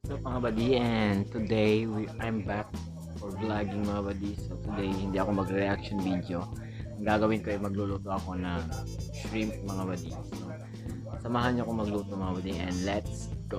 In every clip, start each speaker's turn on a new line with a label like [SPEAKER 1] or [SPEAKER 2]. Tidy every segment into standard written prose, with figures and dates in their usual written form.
[SPEAKER 1] What's up, mga buddy? And today I'm back for vlogging, mga buddy. So today, hindi ako mag-reaction video. Ang gagawin ko ay magluluto ako ng shrimp, mga buddy. So samahan niyo ako magluto, mga buddy, and let's go.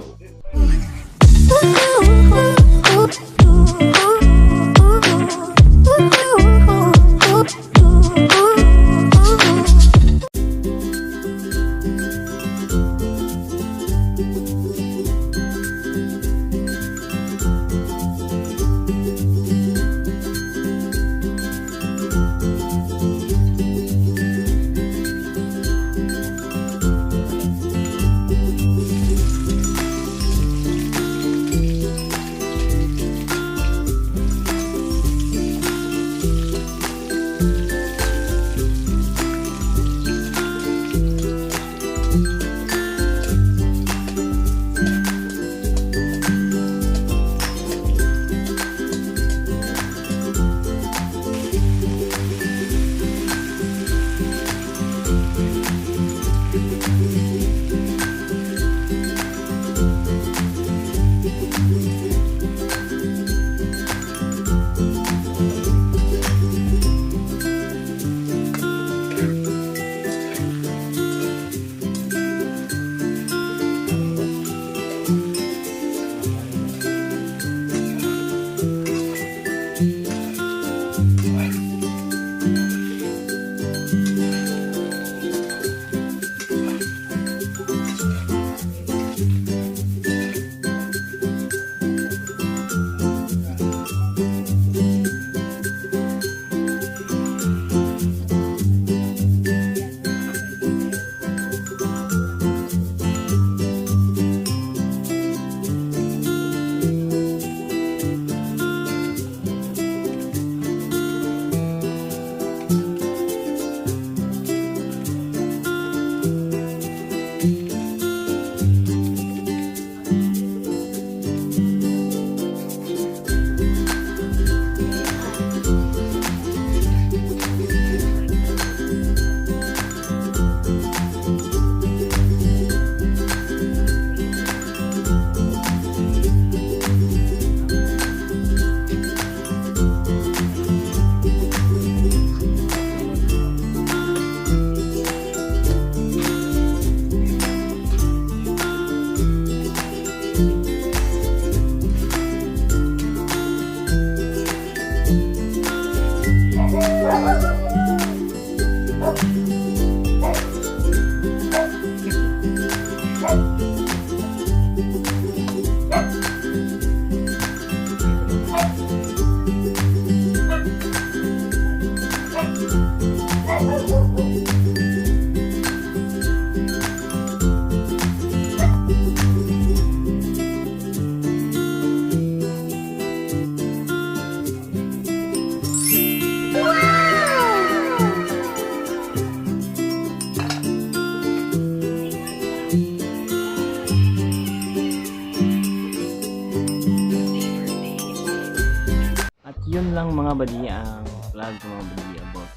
[SPEAKER 1] At yun lang, mga buddy, ang vlog ko, mga buddy, about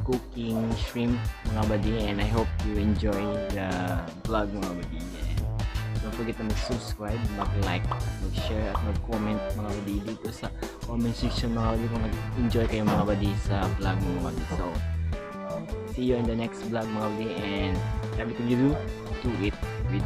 [SPEAKER 1] cooking shrimp, mga buddy, and I hope you enjoy the vlog, mga buddy, and don't forget to mag-subscribe, mag-like, mag-share at mag-comment, mga buddy, dito sa comment section, mga buddy, kung nag-enjoy kayo, mga buddy, sa vlog mo, mga buddy. So see you in the next vlog, mga buddy, and everything you do, do it with